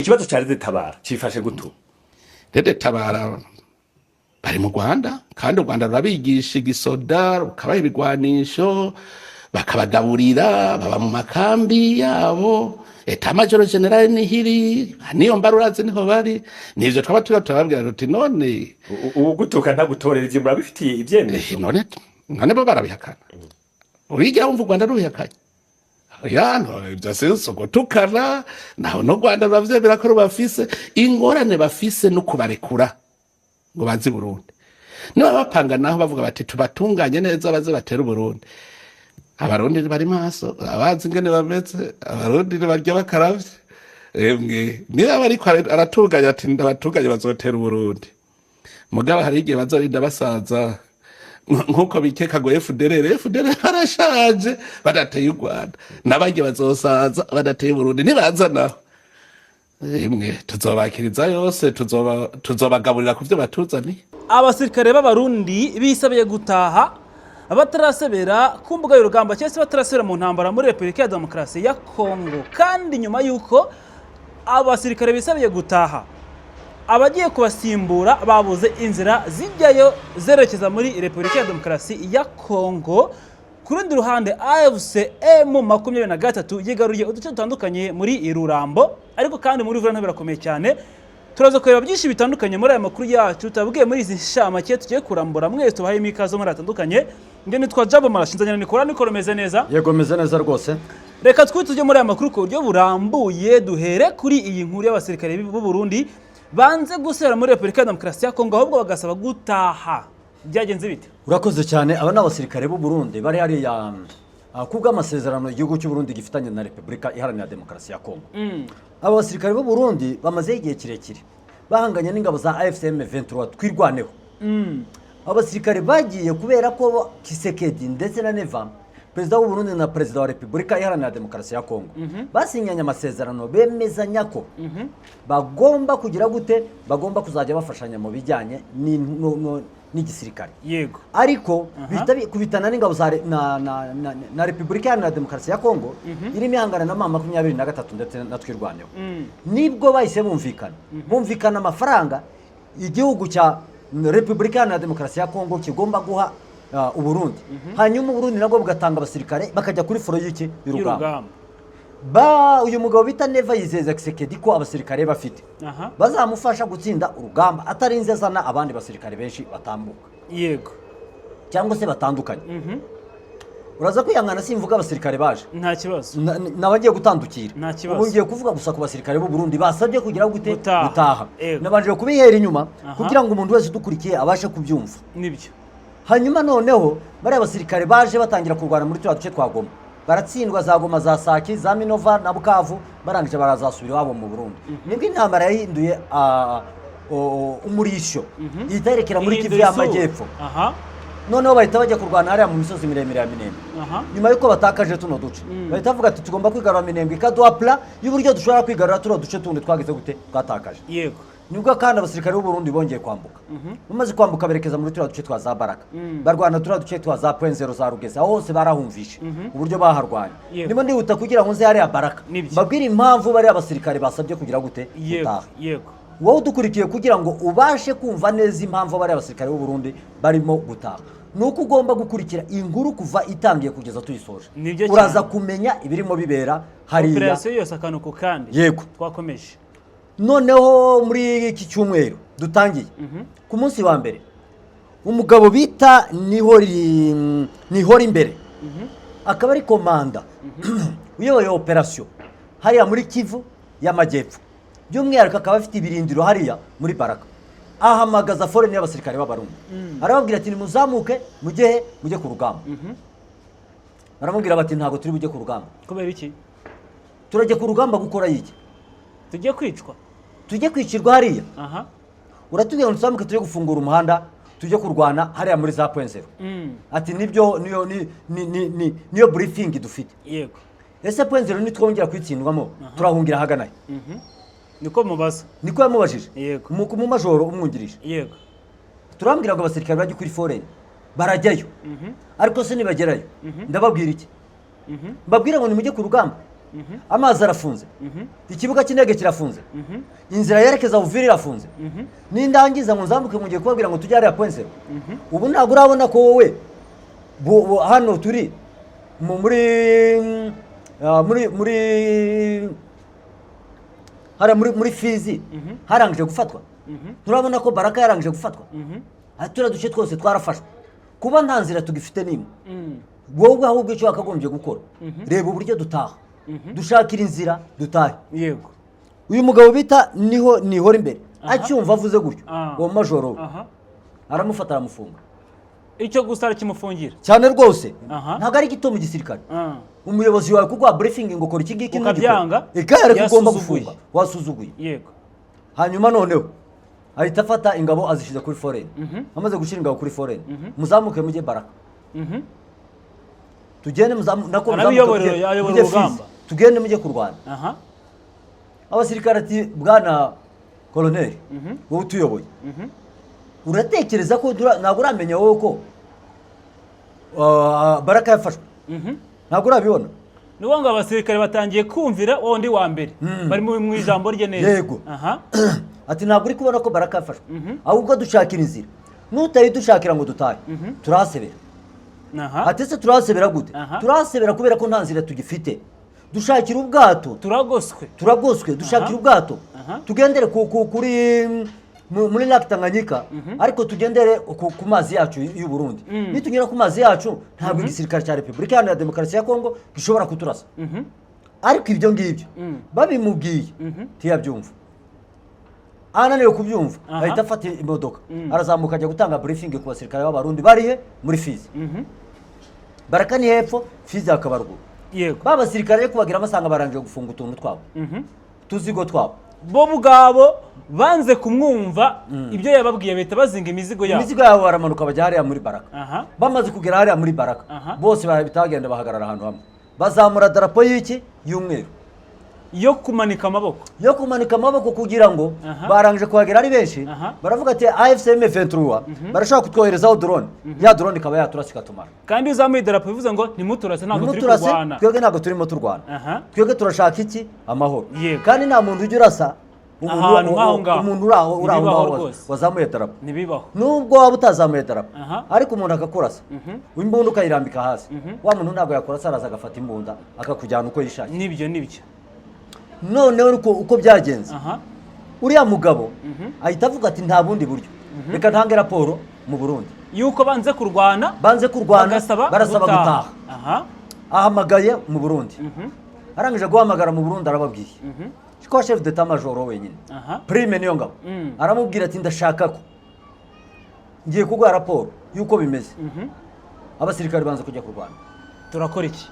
Ikibazo ca RED-Tabara cifashe gutu? RED-Tabara bari mu Rwanda, kandi u Rwanda rurabigisha igisoda, rukabaha ibigwanisho, bakabagaburira, baba mu makambi yabo. État-major général nihiri niyo mbarurazi niho bari. Nivyo twaba turiho turababwira tuti none Ugutuka ntagutorera, ivyo murabifitiye ivyemezo? None bo barabihakana? Urigira wumva u Rwanda rubihakanye? Ya, no, ivyo si ugutukana naho. No Rwanda ruravyemera ko rubafise. Ingorane bafise no kubarekura ngo baze i Burundi. Niba bapanga naho bavuga bati tubatunganye neza baze batere Uburundi, Abarundi bari maso, abazi ingene bameze. Abarundi barya bakaravye. Emwe, niba bariko aratunganya ati ndabatunganye bazotera Uburundi, mugabo hari igihe bazorinda basaza nk'uko bikeka ngo FDLR barashaje badateye u Rwanda, n'abarya bazosaza badateye Uburundi. Nibaza naho, emwe, tuzobakiriza yose, tuzobagaburira ku vyo batuzaniye. Abasirikare b'Abarundi bisabiye gutaha batarasebera ku mbuga y'urugamba, cyangwa se batarasebera mu ntambara muri Repubulika ya Demokarasi ya Kongo. Kandi nyuma y'uko abasirikare bisabiye gutaha, abagiye kubasimbura babuze inzira zijyayo zerekeza muri Repubulika ya Demokarasi ya Kongo. Ku rundi ruhande, AFC M23 yigaruriye uduce dutandukanye muri Rurambo, ariko kandi muri Uvira birakomeye cyane. Turaza kureba byinshi bitandukanye muri aya makuru yacu tutabwiye muri izi nshamake tugiye kurambura. Mwese tubahayemo ikaze muri atandukanye. Nge nitwa Jabo Marashinzanye na Nikora. Nikora, umeze neza? Yego, meze neza rwose. Reka twe tujye muri aya makuru ku buryo burambuye. Duhere kuri iyi nkuru y'abasirikare b'u Burundi banze gusubira muri Repubulika ya Demokarasi ya Kongo, ahubwo bagasaba gutaha. Byagenze bite? Urakoze cyane. Aba ni abasirikare b'u Burundi bari hariya kubw'amasezerano igihugu cy'u Burundi gifitanye na Repubulika Iharanira Demokarasi ya Kongo. Aba basirikare b'u Burundi bamazeho igihe kirekire bahanganye n'ingabo za AFC M23 Twirwaneho. Aba basirikare bagiye kubera ko Tshisekedi ndetse na Neva, perezida w'u Burundi na perezida wa Repubulika Iharanira Demokarasi ya Kongo, basinyanye amasezerano bemezanya ko bagomba kugira gute, bagomba kuzajya bafashanya mu bijyanye n'igisirikare. Ariko bihita bikubitana n'ingabo za re- na, na, na, na Repubulika Iharanira Demokarasi ya Kongo irimo ihangana na M23 ndetse na Twirwaneho. Nibwo bahise bumvikana amafaranga igihugu cya Repubulika Iharanira Demokarasi ya Kongo kigomba guha Uburundi, hanyuma Uburundi nabwo bugatanga abasirikare bakajya kuri front y'iki, y'urugamba. Y'urugamba. Ba uyu mugabo bita Neva yizeza Tshisekedi ko abasirikare bafite bazamufasha gutsinda urugamba atarinze azana abandi basirikare benshi batambuka cyangwa se batandukanye. Uraza kwihangana simvuga abasirikare baje. Nta kibazo. N'abagiye gutandukira. Nta kibazo. Ubu ngiye kuvuga gusa ku basirikare b'u Burundi basabye kugira gute? Gutaha. Gutaha. Nabanje kubihera inyuma kugira ngo umuntu wese udukurikiye abashe kubyumva. Nibyo. Hanyuma noneho bariya basirikare baje batangira kurwana muri turiya duce twa Goma, baratsindwa, za Goma, za Sake, za Minova na Bukavu. Barangije barazasubira iwabo mu Burundi. Nibwo intambara yahinduye umurishyo, ihita yerekera muri Kivu Ihindura isura. y'Amajyepfo. Noneho bahita bajya kurwana hariya mu misozi miremire ya Minembwe. Nyuma y'uko batakaje tuno duce, bahita bavuga ati tugomba kwigarura Minembwe, ikaduha plan y'uburyo dushobora kwigarura tuno duce tundi twagize gute, twatakaje. Nibwo kandi abasirikare b'u Burundi bongeye kwambuka. Bamaze kwambuka berekeza muri turiya duce twa za Baraka, barwana turiya duce twa za Point Zero, za Rugezi, aho hose barahumvishe uburyo baharwanya. Ndimo ndihuta kugira ngo nze hariya Baraka, mbabwire impamvu bariya basirikare basabye kugira gute, gutaha. Wowe udukurikiye, kugira ngo ubashe kumva neza impamvu bariya basirikare b'u Burundi barimo gutaha, ni uko ugomba gukurikira inkuru kuva itangiye kugeza tuyisoje. Nibyo Uraza cyane. kumenya ibirimo bibera hariya. Operasiyo yose, akantu ku kandi. Yego. Twakomeje. Noneho muri iki cyumweru dutangiye, ku munsi wa mbere, umugabo bita Nihori imbere, akaba ari komanda uyoboye operasiyo hariya muri Kivu y'Amajyepfo, by'umwihariko akaba afite ibirindiro hariya muri Baraka, ahamagaza force y'abasirikare b'Abarundi, arababwira ati nimuzamuke mujye he, mujye ku rugamba. Baramubwira bati ntabwo turi bujye ku rugamba. Kubera iki? Turajya ku rugamba gukora iki? Tujye kwicwa? Tujye kwicirwa hariya? Uratubwira ngo tuzamuke tujye gufungura umuhanda, tujye kurwana hariya muri za Point Zero. Ati nibyo, niyo ni ni ni ni niyo briefing dufite. Ese Point Zero nitwongera kuyitsindwamo turahungira ahagana he? Niko mubaza? Niko yamubajije. Mu majoro umwungirije. Turambwira ngo abasirikare bajye kuri front, barajyayo, ariko se nibagerayo ndababwira iki? Mbabwira ngo nimujye ku rugamba? Amazi arafunze, ikibuga cy'indege kirafunze, inzira yerekeza Uvira irafunze. Nindangiza ngo nzamuke, mugiye kubabwira ngo tujye hariya point zero. Ubu ntabwo urabona ko wowe hano turi muri muri hariya muri Fizi harangije gufatwa? Nturabona ko Baraka yarangije gufatwa? Aha turiya duce twose twarafashwe. Kuba nta nzira tugifite n'imwe, wowe ahubwo icyo wakagombye gukora, reba uburyo dutaha, dushakira inzira dutahe. Uyu mugabo bita niho nihora imbere, acyumva avuze gutyo, uwo majoro we aramufata, aramufunga. Icyo gusa arakimufungira? Cyane rwose. Ntabwo ari gito mu gisirikare. Umuyobozi wawe kuguha briefing ngo kora iki ngiki, ntugikore. Ukabyanga, Igare ko ugomba yasuzuguye. gufunga, wasuzuguye. Hanyuma noneho ahita afata ingabo azishyize kuri foreni. Amaze gushyira ingabo kuri foreni, muzamuke mujye Baraka. Tugende nako muzamuke Arabiyoborera, ayobora mujye urugamba. Fizi, tugende mujye kurwana. Abasirikare ati: "Bwana koloneli, wowe utuyoboye, uratekereza ko ntabwo uramenya wowe ko Baraka yafashwe? Ntabwo urabibona?" Ni ukuvuga ngo abasirikare batangiye kumvira wa wundi wa mbere, bari mu ijambo rye neza. Yego. Ati: "Ntabwo uri kubona ko Baraka yafashwe? Ahubwo dushakira inzira, nutayidushakira ngo dutahe, turahasebera." Ati: "Ese turahasebera gute?" "Turahasebera kubera ko nta nzira tugifite. Dushakira ubwato." Turagoswe. "Turagoswe, dushakira ubwato, tugendere kuri muri Lac Tanganyika, ariko tugendere ku mazi yacu y'u Burundi. Nitugera ku mazi yacu, ntabwo igisirikare cya Repubulika Iharanira Demokarasi ya Kongo gishobora kuturasa." Ariko ibyo ngibyo babimubwiye ntiyabyumva. Ananiwe kubyumva, ahita afata imodoka, arazamuka, ajya gutanga briefing ku basirikare b'Abarundi barihe muri Fizi. Baraka ni hepfo, Fizi hakaba ruguru. Ba basirikare rero kubagira basanga barangije gufunga utuntu twabo, tuzigo twabo. Bo ubwabo banze kumwumva, ibyo yababwiye, bahita bazinga imizigo yabo. Imizigo yabo, baramanuka bajya hariya muri Baraka. Bamaze kugera hariya muri Baraka, bose bahita bagenda bahagarara ahantu hamwe, bazamura darapo y'iki? Y'umweru. Yo kumanika amaboko. Yo kumanika amaboko, kugira ngo barangije kuhagera ari benshi, baravuga ati: "AFC M23 barashobora kutwoherezaho drone, ya drone ikaba yaturasa ikatumara." Kandi iyo uzamuye idarapo bivuze ngo ntimuturase, ntabwo turi Ntimuturase, kurwana. Twebwe ntabwo turimo turwana. Twebwe turashaka iki? Amahoro. Kandi nta muntu ujya urasa umuntu Ahantu nk'aho ngaho. umuntu uri aho Ntibibaho ngaho rwose. wazamuye darapo. Ntibibaho. Nubwo waba utazamuye darapo, ariko umuntu akakurasa, imbunda ukayirambika hasi, wa muntu ntabwo yakurasa, araza agafata imbunda akakujyana uko yishakiye. Nibyo, nibyo. Noneho uko byagenze, uriya mugabo ahita avuga ati: "Nta bundi buryo, reka ntange raporo mu Burundi." Yuko banze kurwana. Banze kurwana. Bagasaba Barasaba gutaha. Ahamagaye mu Burundi. Arangije guhamagara mu Burundi, arababwiye ko chef d'état major wenyine, Prime niyo ngabo, aramubwira ati: "Ndashaka ko ngiye kuguha raporo y'uko bimeze. Abasirikare banze kujya kurwana." Turakora iki?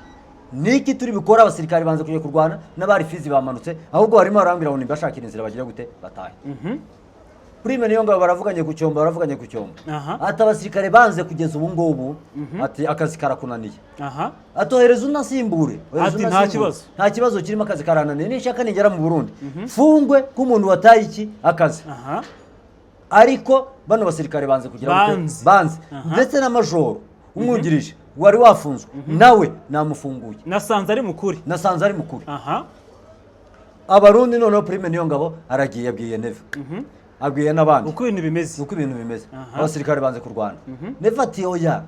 Niki turi bukora? Abasirikare banze kujya kurwana, n'abari Fizi bamanutse, ahubwo barimo barambwira ngo nibashakira inzira bagira gute? Batahe. Prime niyo ngabo baravuganye ku cyombo, baravuganye ku cyombo. Ati: "Abasirikare banze kugeza ubu ngubu." Ati: "Akazi karakunaniye." Atohereza unasimbure. Ohereza Ati, "Nta unasimbure." kibazo. Nta kibazo kirimo, akazi karananiye. Nishaka nigera mu Burundi fungwe k'umuntu wataye iki? Akazi. Ariko bano basirikare banze kugira gute? Banze. Banze. Ndetse na majoro umwungirije wari wafunzwe nawe namufunguye. Nasanze ari mukuri. Nasanze ari mukuru. Abarundi noneho, Prime niyo ngabo aragiye abwiye Neva, abwiye n'abandi Uko ibintu bimeze. Uko ibintu bimeze. Abasirikare banze kurwana. Neva ati: "Oya,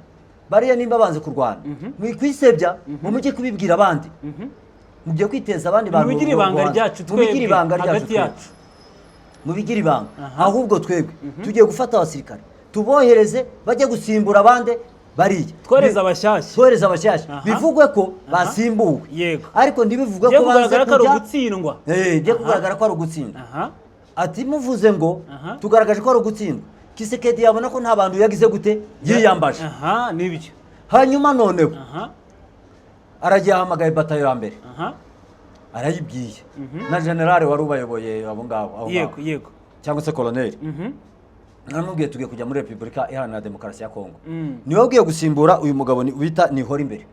bariya nimba banze kurwana, mwikwisebya ngo mujye kubibwira abandi, mugiye kwiteza abandi bantu Mubigire ibanga hanze. ryacu Mubigire twebwe ibanga ryacu hagati twebwe. yacu." Mubigire ibanga. Ahubwo twebwe tugiye gufata abasirikare tubohereze bajye gusimbura abandi bariya." Twohereze abashyashya. Twohereze abashyashya. Bivugwe ko basimbuwe, ariko ntibivugwe Bigiye ko banze kugaragara ko ari kujya. ugutsindwa. Bigiye kugaragara ko ari ugutsindwa. Ati: "Muvuze ngo tugaragaje ko ari ugutsindwa, Kisekedi yabona ko nta bantu yagize gute? Yiyambaje." Aha, nibyo. Hanyuma noneho aragiye ahamagaye batayo ya mbere, arayibwiye na generale wari ubayoboye abo ngabo aho ngaho, cyangwa se koloneli. Naramubwiye: "Tugiye kujya muri Repubulika Iharanira Demokarasi ya Kongo. Niwe ugiye gusimbura uyu mugabo bita nihora imbere."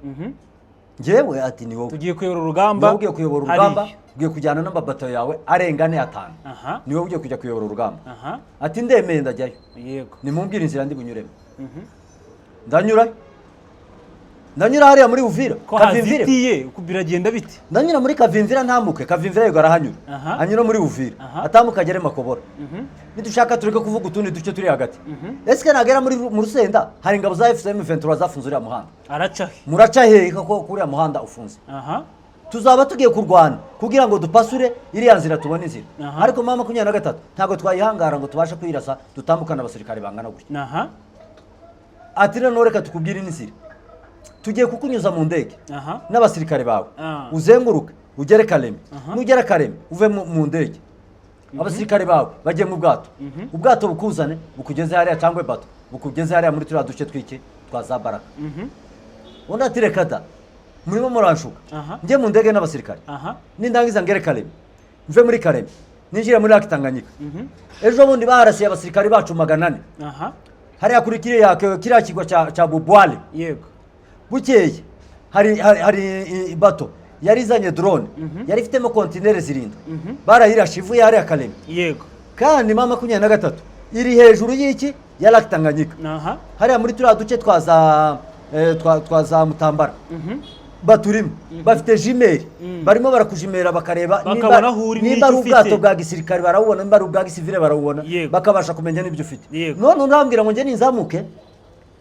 Njyewe ati: "Ni wowe." Tugiye kuyobora urugamba. Niwe ugiye kuyobora urugamba. Hariya. Ugiye kujyana n'amabato yawe arenga ane, atanu. Niwe ugiye kujya kuyobora urugamba. Ati: "Ndemeye, ndajyayo. Nimumbwire inzira ndi bunyuremo, ndanyura." Ndanyura hariya muri Uvira, Ko Kavimvira. hazitiye, biragenda bite? Ndanyura muri Kavimvira ntambuke Kavimvira, yego, arahanyura. Anyura muri Uvira, atambuka agere Makobora. Nidushaka tureke kuvuga utundi duce turi hagati. Ese nagera muri mu Rusenda, hari ingabo za AFC M23 zafunze uriya muhanda. Araca he? Muraca hehe ko uriya muhanda ufunze? Tuzaba tugiye kurwana kugira ngo dupasure iriya nzira, tubone inzira. Ariko M23 ntabwo twayihangara ngo tubashe kuyirasa dutambukane abasirikare bangana gutya. Ati noneho reka tukubwire n'inzira tugiye kukunyuza mu ndege n'abasirikare bawe, uzenguruke ugere Kalemi. Nugera Kalemi uve mu ndege, abasirikare bawe bagiye mu bwato, ubwato bukuzane bukugeze hariya, cyangwa bato bukugeze hariya muri turiya duce twiki twa za Baraka. Undi ati reka da, murimo muranshuka. Njye mu ndege n'abasirikare, nindangiza ngere Kalemi, mve muri Kalemi ninjire muri Lake Tanganyika. Ejo bundi baharasiye abasirikare bacu 400 hariya kuri kiriya kigwa cya Bubwale. Bukeye hari bato yari izanye drone, yari ifitemo kontineri 7, barayirashe ivuye hariya Kalemi. Kandi M23 iri hejuru y'iki, ya Lake Tanganyika, hariya muri turiya duce twa za Mutambara. Baturimo bafite jumelles, barimo barakujimera bakareba Bakabona aho uri nimba ari n'icyo ubwato ufite. bwa gisirikare barawubona, nimba ari ubwa gisivile barawubona, bakabasha kumenya n'ibyo ufite. None urambwira ngo njye ninzamuke,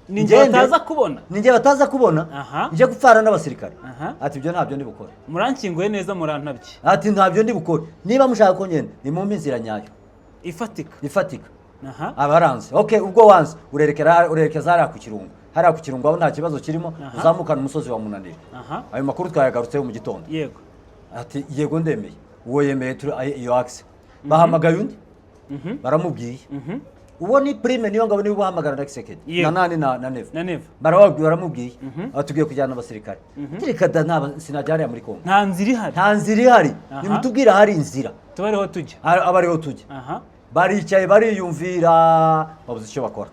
Ni njye ngende, bataza kubona. Ni njye bataza kubona, njye gupfana n'abasirikare? Ati ibyo ntabyo ndi bukore. Murankinguye neza, murantabye. Ati ntabyo ndi bukore. Niba mushaka ko ngenda, nimumpe inzira nyayo ifatika. Ifatika. Abaranze, okay, ubwo wanze urerekeza hariya ku Kirungo. Hariya ku Kirungo aho nta kibazo kirimo, uzamukana umusozi wa Munanira. Ayo makuru twayagarutseho mu gitondo. Ati yego, ndemeye. Uwo yemeye turi iyo axe. Bahamagaye undi, baramubwiye. Uwo ni Prime niyo ngabo, niwe ubahamagara na Tshisekedi na nani na Neva. Na Neva. Barababwiye, baramubwiye, ati tugiye kujyana abasirikare. Reka da, nta sinajya hariya muri Kongo. Nta nzira ihari. Nta nzira ihari. Nimutubwire ahari inzira, tuba ariho tujya. Aba ariho tujya. Baricaye bariyumvira, babuze icyo bakora.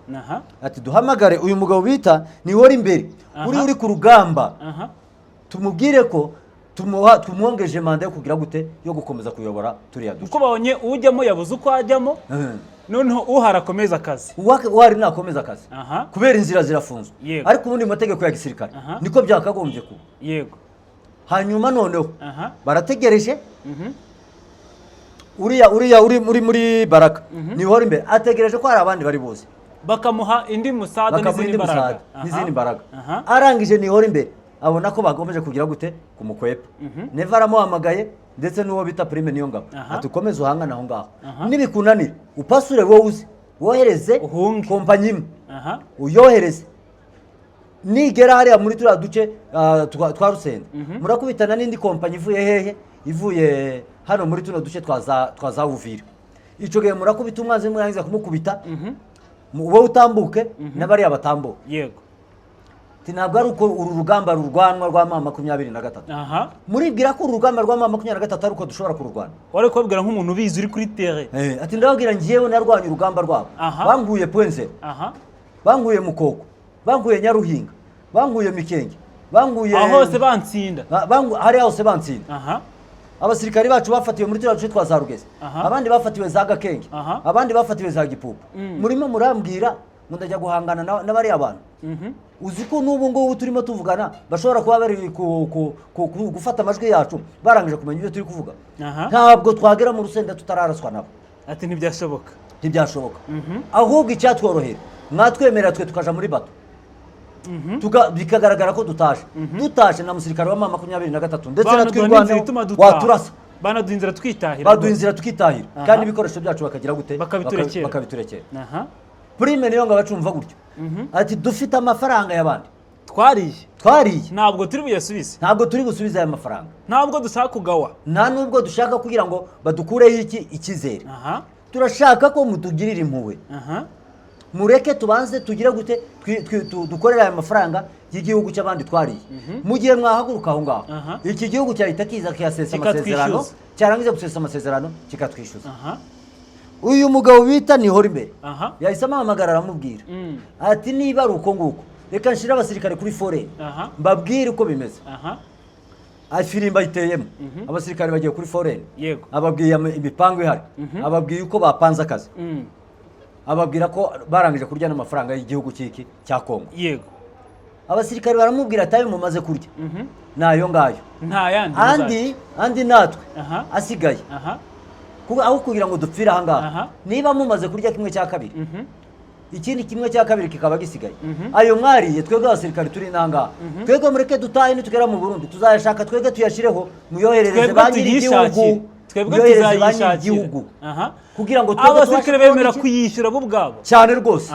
Ati duhamagare uyu mugabo bita niwori imbere, uri ku rugamba, tumubwire ko tumwongeje manda yo kugira gute, yo gukomeza kuyobora turiya duce. Kuko babonye ujyamo yabuze uko ajyamo, noneho uhari akomeza akazi. Uhari nakomeza akazi, kubera inzira zirafunzwe. Ariko ubundi mu mategeko ya gisirikare niko byakagombye kuba. Hanyuma noneho barategereje. Uriya uri muri Baraka niwe imbere, ategereje ko hari abandi bari buze, bakamuha indi musada bakamuha n'izindi indi mbaraga. musada n'izindi mbaraga. Arangije nihora imbere abona ko bagomeje kugira gute, kumukwepa. Neva aramuhamagaye, ndetse n'uwo bita Prime niyo ngabo, ati ukomeze uhangane aho ngaho, nibikunanira upasure wowe uze wohereze Uhunge. Kompanyi imwe uyohereze, nigera hariya muri turiya duce twa Rusenda, murakubitana n'indi kompanyi ivuye hehe? Ivuye hano muri tuno duce twa za Uvira. Icyo gihe murakubita umwanzi, murangiza kumukubita, wowe utambuke n'abariya batambuke. Ati ntabwo ari uko uru rugamba rurwanwa rwa M23. Muribwira ko uru rugamba rwa M23 ari uko dushobora kururwana? Wari kubabwira nk'umuntu ubizi uri kuri terrain. Ati ndababwira, njyewe narwanye urugamba rwabo. Banguye Point Zéro, banguye Mukoko, banguye Nyaruhinga, banguye Mikenge, banguye Aho hose bansinda. Hariya hose bansinda. Abasirikari bacu bafatiwe muri turiya duce twa za Rugezi, abandi bafatiwe za Gakenge, abandi bafatiwe za Gipupu. Murimo murambwira ngo ndajya guhangana n'abariya bantu? Uzi ko n'ubu ngubu turimo tuvugana bashobora kuba bari gufata amajwi yacu, barangije kumenya ibyo turi kuvuga? Ntabwo twagera mu Rusenda tutararaswa nabo. Ati ntibyashoboka. Ntibyashoboka. Ahubwo icyatworohera, mwatwemerera twe tukaja muri bato, bikagaragara ko dutashe na musirikare wa M23 ndetse na Banaduha n'inzira Twirwaneho ituma dutaha. waturasa. Banaduha inzira twitahira. Baduha inzira tukitahira, kandi ibikoresho byacu bakagira gute? Bakabiturekera. Bakabiturekera. Prime niyo ngo abacumva gutyo, ati dufite amafaranga y'abandi Twariye. Twariye. Ntabwo turi buyasubize. Ntabwo turi busubize aya mafaranga. Ntabwo dushaka kugawa. Nta nubwo dushaka kugira ngo badukureho iki, icyizere. Turashaka ko mutugirira impuhwe, mureke tubanze tugire gute, dukorere aya mafaranga y'igihugu cy'abandi twariye. Mu gihe mwahaguruka aho ngaho, iki gihugu cyahita kiza kiyasesa Kikatwishyuza. amasezerano, cyarangiza gusesa amasezerano kikatwishyuza. Uyu mugabo bita nihora imbere yahise amuhamagara, aramubwira ati niba ari uko nguko, reka nshire abasirikare kuri foreni, mbabwire uko bimeze. Ifirimba ayiteyemo, abasirikare bagiye kuri foreni. Ababwiye imipango ihari, ababwiye uko bapanze akazi, ababwira ko barangije kurya n'amafaranga y'igihugu cy'iki cya Kongo. Abasirikare baramubwira ati: "Ayo mumaze kurya ni ayo ngayo." Nta yandi. Andi natwe asigaye, kuko aho kugira ngo dupfire aha ngaha, niba mumaze kurya kimwe cya kabiri, ikindi kimwe cya kabiri kikaba gisigaye, ayo mwariye, twebwe abasirikare turi n'ahangaha, twebwe mureke dutahe. Nitugera mu Burundi tuzayashaka twebwe tuyashireho, muyoherereze Twebwe ba nyir'igihugu. tuyishakire, twebwe Muyohereze ba tuzayishakira. nyir'igihugu kugira ngo twebwe Abasirikare tubashe kubona bemera kuyishyura bo ubwabo. Cyane rwose.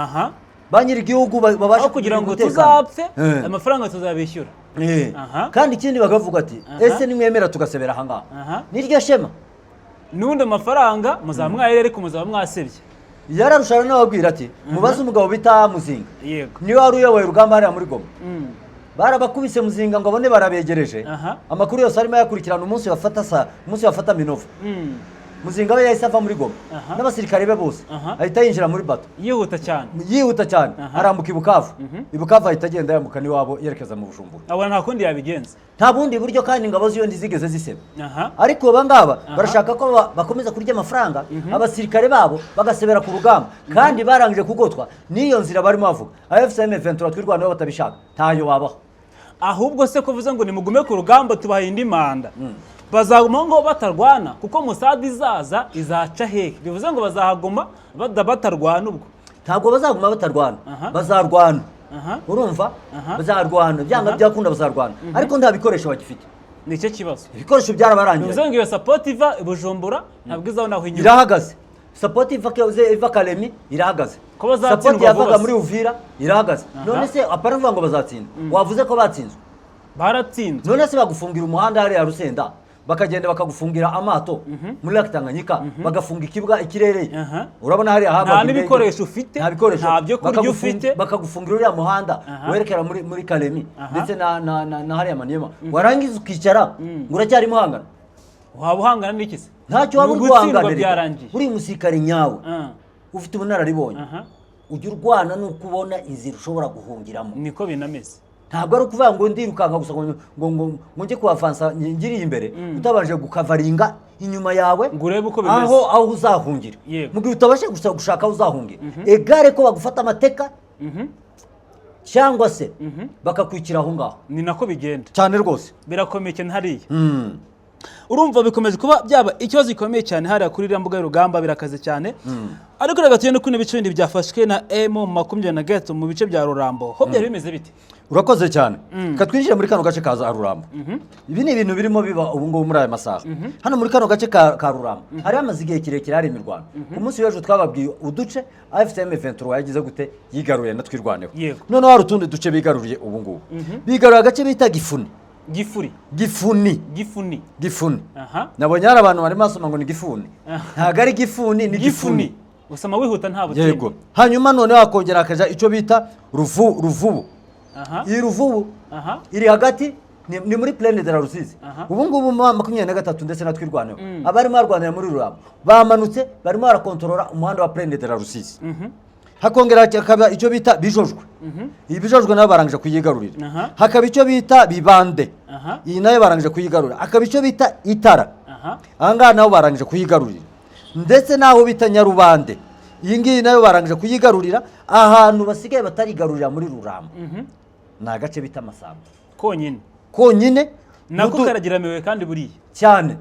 Ba nyir'igihugu babashe Aho kugira ngo kugira umutekano. tuzapfe, amafaranga tuzabishyura. Kandi ikindi bakavuga ati: "Ese nimwemera tugasebera ahangaha, niryo shema?" N'ubundi amafaranga muzaba mwayere, ariko muzaba mwasebye. Yararushana n'ababwira ati: "Mubaze umugabo bita Muzinga, niwe wari uyoboye urugamba hariya muri Goma." Barabakubise, Muzinga ngo abone barabegereje. Amakuru yose arimo ayakurikirana. Umunsi bafata Minova, Muzinga we yahise ava muri Goma n'abasirikare be bose, ahita yinjira muri bato. Yihuta cyane. Yihuta cyane. Arambuka i Bukavu. I Bukavu ahita agenda yambuka n'iwabo, yerekeza mu Bujumbura. Abona nta kundi yabigenza. Nta bundi buryo, kandi ingabo ziyo ntizigeze ziseba. Ariko aba ngaba barashaka ko bakomeza kurya amafaranga, abasirikare babo bagasebera ku rugamba, kandi barangije kugotwa n'iyo nzira barimo bavuga. AFC M23, Twirwaneho, batabishaka ntayo babaho. Ahubwo se kuvuze ngo nimugume ku rugamba, tubaha indi manda, bazaguma ngo batarwana? Kuko musada izaza izaca hehe? Bivuze ngo bazahaguma batarwana ubwo. Ntabwo bazaguma batarwana. Bazarwana. Urumva, bazarwana byanga byakunda, bazarwana, ariko nta bikoresho bagifite. Nicyo kibazo. Ibikoresho byarabarangiye. Bivuze ngo iyo support iva i Bujumbura ntabwo izaho aho inyuma. Irahagaze. Support iva Kalemi irahagaze. Ko bazatsindwa Support yavaga vuba se. muri Uvira irahagaze. None se apara uvuga ngo bazatsinda, wavuze ko batsinzwe. Baratsinzwe. None se bagufungira umuhanda hariya Rusenda, bakagenda bakagufungira amato muri Lake Tanganyika, bagafunga ikibuga ikirere, urabona hariya habaga Nta indege. n'ibikoresho ufite, Nta bikoresho. nta byo kurya ufite. Bakagufungira uriya muhanda werekera muri Kalemi ndetse na hariya Maniema, warangiza ukicara ngo uracyarimo uhangana. Waba uhangana n'iki se? Ntacyo waba Ni uri ugutsindwa, guhanganira. byarangiye. Uri umusirikare nyawe ufite ubunararibonye, ujya urwana nuko ubona inzira ushobora guhungiramo. Niko binameze. Ntabwo ari ukuvuga ngo ndirukanka gusa, ngo njye kuhavansa ngiriye imbere, utabanje gukavaringa inyuma yawe Ngo urebe uko bimeze. aho uzahungira. Mu gihe utabasha gusa gushaka aho uzahungira, egare ko bagufata amateka cyangwa se bakakwikira aho ngaho. Ni nako bigenda. Cyane rwose. Birakomeye cyane hariya. Urumva bikomeje kuba byaba ikibazo gikomeye cyane hariya kuri iriya mbuga y'urugamba, birakaze cyane. Ariko reka tugende kuri ibice bindi byafashwe na M23 mu bice bya Rurambo. Ho byari bimeze bite? Urakoze cyane. Reka twinjire muri kano gace ka za Rurambo. Ibi ni ibintu birimo biba ubu ngubu muri aya masaha. Hano muri kano gace ka Rurambo hari hamaze igihe kirekire hari imirwano. Ku munsi w'ejo twababwiye uduce AFC M23 yagize gute, yigaruye na Twirwaneho. Noneho hari utundi duce bigaruriye ubu ngubu. Bigaruriye agace bita Gifuni. Gifuri? Gifuni. Gifuni. Gifuni. Nabonye hari abantu barimo basoma ngo ni Gifuni. Ntabwo ari Gifuni, ni Gifuni. Gifuni. Usoma wihuta, nta butinde. Yego. Hanyuma noneho hakongera hakaja icyo bita Ruvubu. Iyi Ruvubu iri hagati, ni muri Plaine de la Rusizi. Ubu ngubu M23 ndetse na Twirwaneho, abarimo barwanira muri Rurambo bamanutse, barimo barakontorora umuhanda wa Plaine de la Rusizi. Hakongera hakaba icyo bita Bijojwe. Iyi Bijojwe nayo barangije kuyigarurira. Hakaba icyo bita Bibande. Iyi nayo barangije kuyigarurira. Hakaba icyo bita Itara. Aha ngaha nabo barangije kuyigarurira, ndetse n'aho bita Nyarubande, iyi ngiyi nayo barangije kuyigarurira. Ahantu basigaye batarigarurira muri Rurambo ni agace bita Masamba. Konyine. Konyine. Nako karageramiwe kandi buriya. Cyane.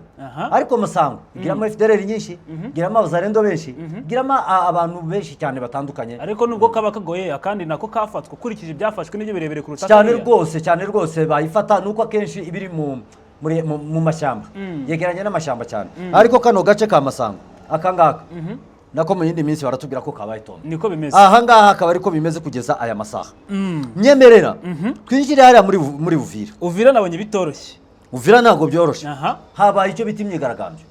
Ariko Masango igiramo FDLR nyinshi, igiramo abazarendo benshi, igiramo abantu benshi cyane batandukanye. Ariko nubwo kaba kagoye, akandi nako kafatwa ukurikije ibyafashwe n'ibyo birebire kuruta Cyane. kariya. Rwose, cyane rwose. Bayifata nuko akenshi iba iri mu mashyamba, yegeranye n'amashyamba cyane. Ariko kano gace ka Masango aka ngaka nako mu yindi minsi baratubwira ko kabaye tonde. Niko bimeze. Aha ngaha akaba ariko bimeze kugeza aya masaha. Nyemerera twinjire hariya muri Uvira. Uvira nabonye bitoroshye. Uvira ntabwo byoroshye. Habaye icyo bita imyigaragambyo.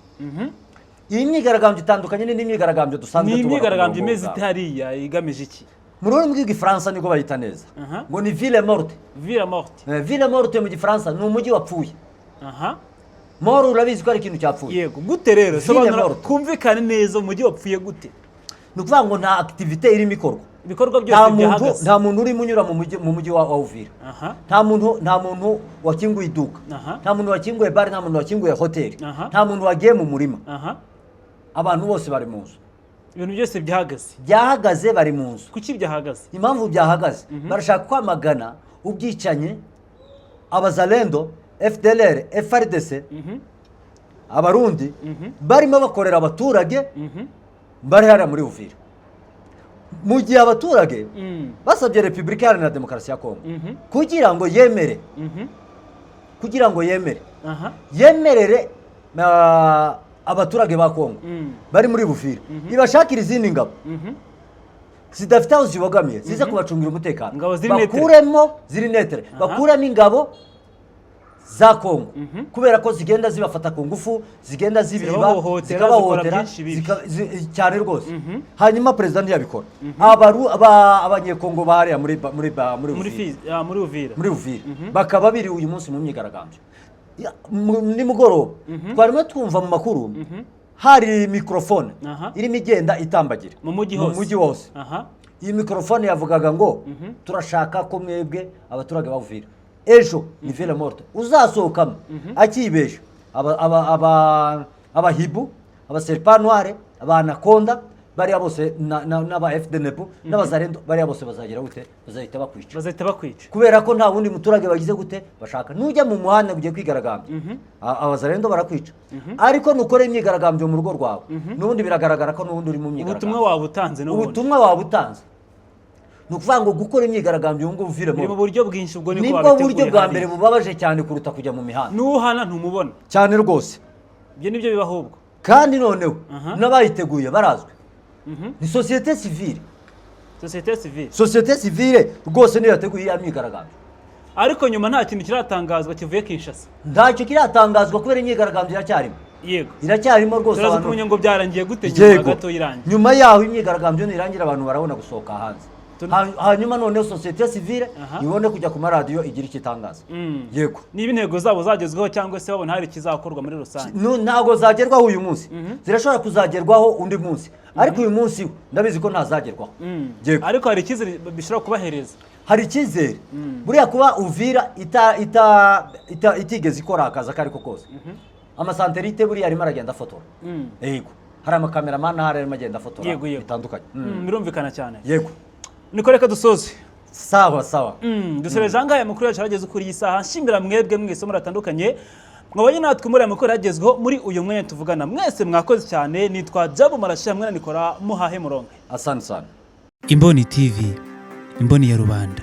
Iyi myigaragambyo itandukanye n'indi myigaragambyo dusanzwe Ni tubona ku imyigaragambyo murongo imeze w'urugamba. ite hariya? Igamije iki? Mu rurimi rw'Igifaransa niko bayita neza, ngo ni ville morte. Ville morte. Ville morte mu Gifaransa ni umujyi wapfuye. Mort urabizi ko ari ikintu cyapfuye. Yego, gute rero? Ville Sobanura morte. kumvikane neza, umujyi wapfuye gute? Ni ukuvuga ngo nta activité irimo ikorwa. Ibikorwa Nta byose muntu, byahagaze. nta muntu urimo unyura mu mujyi wa Uvira. Nta muntu wakinguye iduka, nta muntu wakinguye bare, nta muntu wakinguye hoteli, nta muntu wagiye mu murima. Abantu bose bari mu nzu. Ibintu byose byahagaze. Byahagaze, bari mu nzu. Kuki byahagaze? Impamvu byahagaze, barashaka kwamagana Ubwicanyi Abazalendo, FDLR, FARDC, Abarundi barimo bakorera abaturage bari hariya muri Uvira, mu gihe abaturage basabye Repubulika Iharanira Demokarasi ya Kongo kugira ngo yemere yemerere abaturage ba Kongo bari muri Buvira, ibashakira izindi ngabo zidafite aho zibogamiye, ziza kubacungira umutekano. Ingabo ziri neutre. Bakuremo ziri neutre, bakuremo ingabo za Kongo, kubera ko zigenda zibafata ku ngufu, zigenda zibiba, Zirabahohotera, zikabahohotera, zikora byinshi bibi. Cyane rwose. Hanyuma perezida ntiyabikora. Abanyekongo bahariya muri muri Uvira. Muri Uvira. Muri Uvira bakaba biri uyu munsi mu myigaragambyo. Nimugoroba twarimo twumva mu makuru hari mikorofone irimo igenda itambagira mu mujyi mu hose. Mujyi wose. Iyi mikorofone yavugaga ngo: "Turashaka ko mwebwe abaturage ba Uvira, ejo ni ville morte, uzasohokamo akibesha, abahibu, aba serpent noir, aba anaconda, bariya bose n'aba FDNB n'Abazarendo, bariya bose bazagira gute? Bazahita bakwica." Bazahita bakwica. Kubera ko nta wundi muturage bagize gute bashaka. Nujya mu muhanda ugiye kwigaragambya, Abazarendo barakwica, ariko nukora imyigaragambyo mu rugo rwawe, n'ubundi biragaragara ko n'ubundi uri mu Ubutumwa myigaragambyo. Waba utanze n'ubundi. Ubutumwa waba utanze. Ni ukuvuga ngo gukora imyigaragambyo ubu ngubu Biri mu uviremo buryo bwinshi, ubwo niko nibwo babiteguye buryo bwa hariya. mbere bubabaje cyane kuruta kujya mu mihanda. N'uhana ntumubona. Cyane rwose. Ibyo nibyo biba ahubwo. Kandi noneho n'abayiteguye barazwi, ni sosiyete sivile. Sosiyete sivile. Sosiyete sivile rwose niyo yateguye iriya myigaragambyo. Ariko nyuma nta kintu kiratangazwa kivuye Kinshasa. Ntacyo kiratangazwa kubera imyigaragambyo iracyarimo. Iracyarimo rwose. Turaza Abantu kumenya ngo byarangiye gute nyuma gato irangiye. Nyuma yaho imyigaragambyo nirangira, abantu barabona gusohoka hanze. Hanyuma noneho sosiyete sivile ibone kujya ku maradiyo igira icyo itangaza. Yego. Niba intego zabo zagezweho cyangwa se babona hari ikizakorwa muri rusange. Ntabwo zagerwaho uyu munsi, zirashobora kuzagerwaho undi munsi, ariko uyu munsi ndabizi ko ntazagerwaho. Yego. Ariko hari icyizere bishobora kubahereza. Hari icyizere. Buriya kuba Uvira itigeze ikora akazi ako ariko kose, ama satellite buriya arimo aragenda afotora. Yego, hari amakameramani ahari arimo agenda afotora Yego, yego. bitandukanye. Birumvikana cyane. Yego. Niko, reka dusoze. Sawa sawa. Dusoreje ahangaha aya makuru yacu arageze kuri iyi saha. Nshimira mwebwe mwese muratandukanye mwabonye natwe muri aya makuru yagezweho muri uyu mwanya tuvugana. Mwese mwakoze cyane. Nitwa Jabu Marashi hamwe na Nikora Muhahe Muronke. Asante sana. Imboni TV, imboni ya rubanda.